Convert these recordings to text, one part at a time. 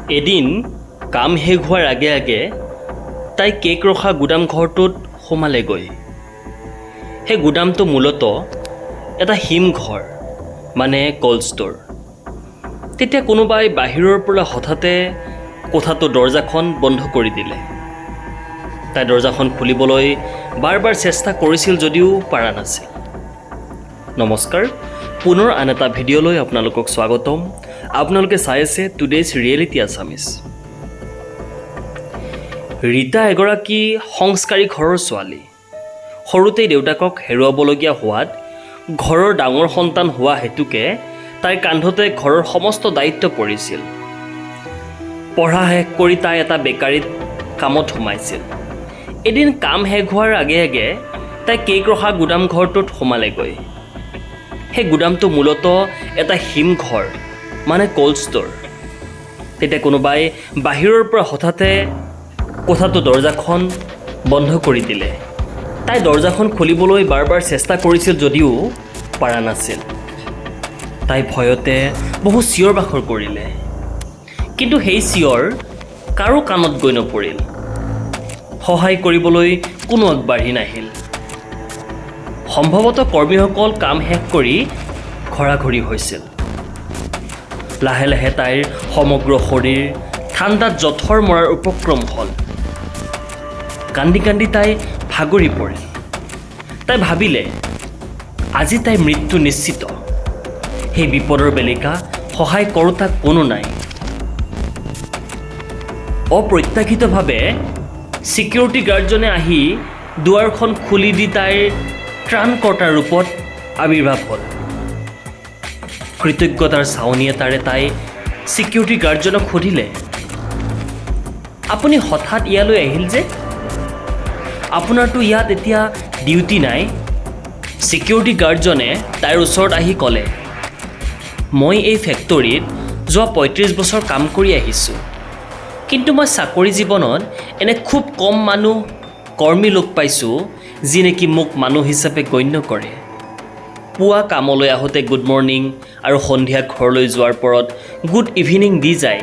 এদিন কাম শেষ হোৱাৰ আগে আগে তাই কেক ৰখা গুদাম ঘৰটোত সোমালেগৈ। সেই গুদামটো মূলতঃ এটা হিমঘৰ, মানে কল্ড ষ্ট'ৰ। তেতিয়া কোনোবাই বাহিৰৰ পৰা হঠাতে কোঠাটোৰ দৰ্জাখন বন্ধ কৰি দিলে। তাই দৰ্জাখন খুলিবলৈ বাৰ বাৰ চেষ্টা কৰিছিল যদিও পৰা নাছিল। নমস্কাৰ, পুনৰ আন এটা ভিডিঅ'লৈ আপোনালোকক স্বাগতম। আপোনালোকে চাই আছে টুডেজ ৰিয়েলিটি আছামিছ। ৰীতা এগৰাকী সংস্কাৰী ঘৰৰ ছোৱালী। সৰুতেই দেউতাকক হেৰুৱাবলগীয়া হোৱাত ঘৰৰ ডাঙৰ সন্তান হোৱা হেতুকে তাইৰ কান্ধতে ঘৰৰ সমস্ত দায়িত্ব পৰিছিল। পঢ়া শেষ কৰি তাই এটা বেকাৰীত কামত সোমাইছিল। এদিন কাম শেষ হোৱাৰ আগে আগে তাই কেক ৰখা গুদাম ঘৰটোত সোমালেগৈ। সেই গুদামটো মূলতঃ এটা হিমঘৰ, মানে কল্ড ষ্ট'ৰ। তেতিয়া কোনোবাই বাহিৰৰ পৰা হঠাতে কোঠাটোৰ দৰ্জাখন বন্ধ কৰি দিলে। তাই দৰ্জাখন খুলিবলৈ বাৰ বাৰ চেষ্টা কৰিছিল যদিও পৰা নাছিল। তাই ভয়তে বহু চিঞৰ বাখৰ কৰিলে, কিন্তু সেই চিঞৰ কাৰো কাণত গৈ নপৰিল। সহায় কৰিবলৈ কোনো আগবাঢ়ি নাহিল। সম্ভৱতঃ কৰ্মীসকল কাম শেষ কৰি ঘৰাঘৰি হৈছিল। লাহে লাহে তাইৰ সমগ্ৰ শৰীৰ ঠাণ্ডাত জঠৰ মৰাৰ উপক্ৰম হ'ল। কান্দি কান্দি তাই ভাগৰি পৰিল। তাই ভাবিলে, আজি তাইৰ মৃত্যু নিশ্চিত। সেই বিপদৰ বেলিকা সহায় কৰোঁতা কোনো নাই। অপ্ৰত্যাশিতভাৱে ছিকিউৰিটি গাৰ্ডজনে আহি দুৱাৰখন খুলি দি তাইৰ ত্ৰাণকৰ্তাৰ ৰূপত আৱিৰ্ভাৱ হ'ল। কৃতজ্ঞতাৰ চাৱনি এটাৰে তাই ছিকিউৰিটি গাৰ্ডজনক সুধিলে, "আপুনি হঠাৎ ইয়ালৈ আহিল যে? আপোনাৰতো ইয়াত এতিয়া ডিউটি নাই?" ছিকিউৰিটি গাৰ্ডজনে তাইৰ ওচৰত আহি ক'লে, "মই এই ফেক্টৰীত যোৱা 35 বছৰ কাম কৰি আহিছোঁ, কিন্তু মই চাকৰি জীৱনত এনে খুব কম মানুহ কৰ্মী লগ পাইছোঁ যি নেকি মোক মানুহ হিচাপে গণ্য কৰে। পুৱা কামলৈ আহোঁতে গুড মৰ্ণিং আৰু সন্ধিয়া ঘৰলৈ যোৱাৰ পৰত গুড ইভিনিং দি যায়।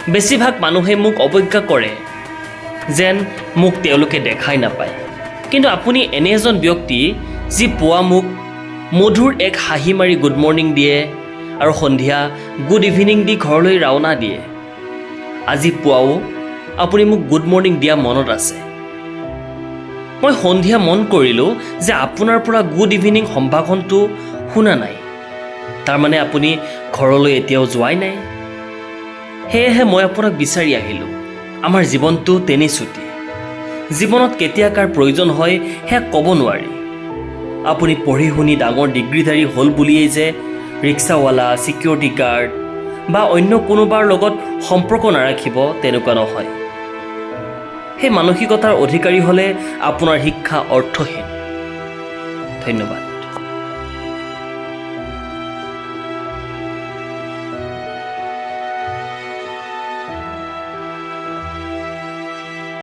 বেছিভাগ মানুহে মোক অৱজ্ঞা কৰে, যেন মোক তেওঁলোকে দেখাই নাপায়। কিন্তু আপুনি এনে এজন ব্যক্তি যি পুৱা মোক মধুৰ এক হাঁহি মাৰি গুড মৰ্ণিং দিয়ে আৰু সন্ধিয়া গুড ইভিনিং দি ঘৰলৈ ৰাওনা দিয়ে। আজি পুৱাও আপুনি মোক গুড মৰ্ণিং দিয়া মনত আছে। মই সন্ধিয়া মন কৰিলোঁ যে আপোনাৰ পৰা গুড ইভিনিং সম্ভাষণটো শুনা নাই। তাৰমানে আপুনি ঘৰলৈ এতিয়াও যোৱাই নাই। সেয়েহে মই আপোনাক বিচাৰি আহিলোঁ। আমাৰ জীৱনটো তেনেই চুটি। জীৱনত কেতিয়া কাৰ প্ৰয়োজন হয় সেয়া ক'ব নোৱাৰি। আপুনি পঢ়ি শুনি ডাঙৰ ডিগ্ৰীধাৰী হ'ল বুলিয়েই যে ৰিক্সাৱালা, ছিকিউৰিটি গাৰ্ড বা অন্য কোনোবাৰ লগত সম্পৰ্ক নাৰাখিব, তেনেকুৱা নহয়। সেই মানসিকতাৰ অধিকাৰী হ'লে আপোনাৰ শিক্ষা অৰ্থহীন। ধন্যবাদ।"